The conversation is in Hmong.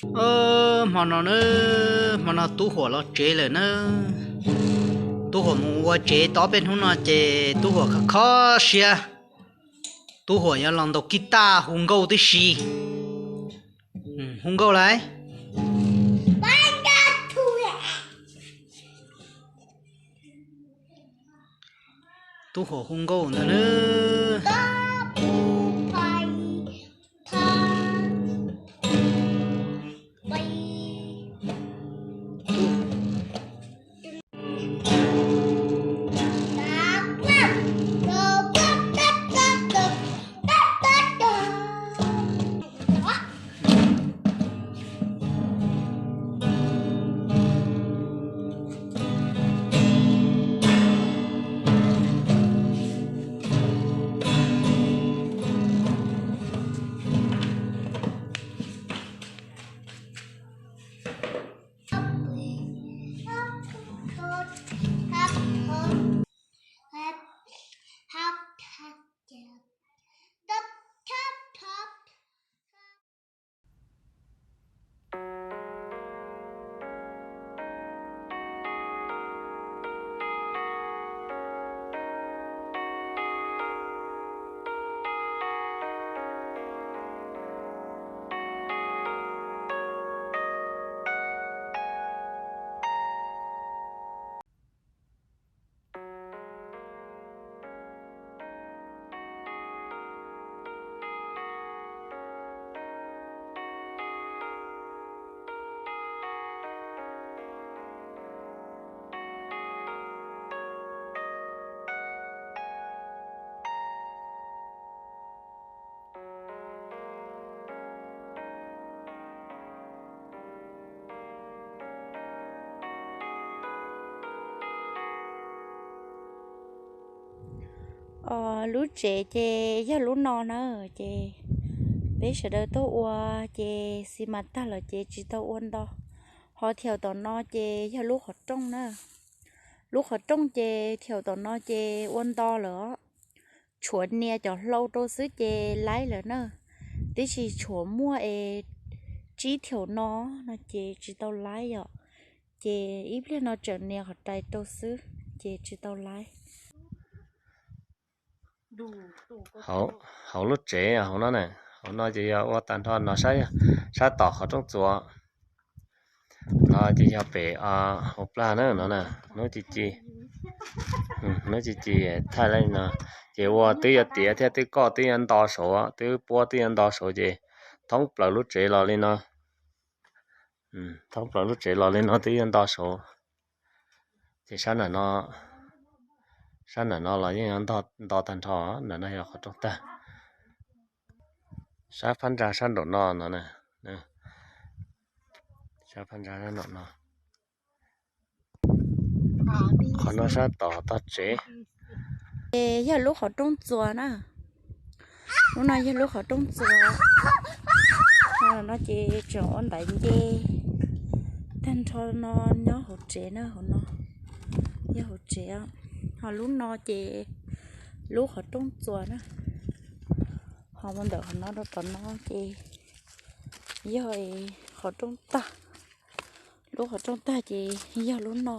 Hmo no na, hmo no Tub Huam los tsev lawm na. Tub Huam mus ua tsev tau peb hnub no ces Tub Huam kho kho siab. Tub Huam yuav los ntaus kib taj hu nkauj tib si. Hu nkauj lauj. Tub Huam hu nkauj ntag na. Lub tsev ces yog lub no na, ces peb sawv daws tuaj ua, ces xi mas tag lawm ces tsis tau ua nto. Ho thiaus tom no ces yog lub qhov rooj na. Lub qhov rooj ces thiaus tom no ces ua nto lawm os. Tshuav nias cov hlau rau xwb ces laib lawm na. Tiam sis tshuav muaj es tsib thiaus no, no ces tsis tau laib yom. Ces ib pliag no tseem nias qhov rais rau xwb ces tsis tau laib. Hauv lub tsev hauv no na, hauv no ces yog ua tag nrho no, sab tom qhov rooj txuas no ces yog pem hauv plag na no, hnub ci ci, hnub ci ci thaij li no, ces ua twb yuav tiav thiab twb koj twb yuav nto saud, twb puab twb yuav nto saud ces thoob plaws lub tsev los li no. Thoob plaws lub tsev los li no twb yuav nto saud. Ces sab nam no, sab nam no los yeej yuav nto tag nrho, nam no yog qhov rooj tag. Sab phab ntsa sab nraum no no, sab phab ntsa sab nraum no. Qhov no sab tom tog tsev. Ces yog lub qhov rooj txuas na. Lub no yog lub qhov rooj txuas. No ces tseem ua ntaiv nce tag nrho no nyob hauv tsev na, hauv no yog hauv tsev. Ho lub no ces lub qhov rooj txuas na. Ho mus ntawm qhov no rau tom no ces yog qhov rooj tag. Lub qhov rooj tag ces yog lub no.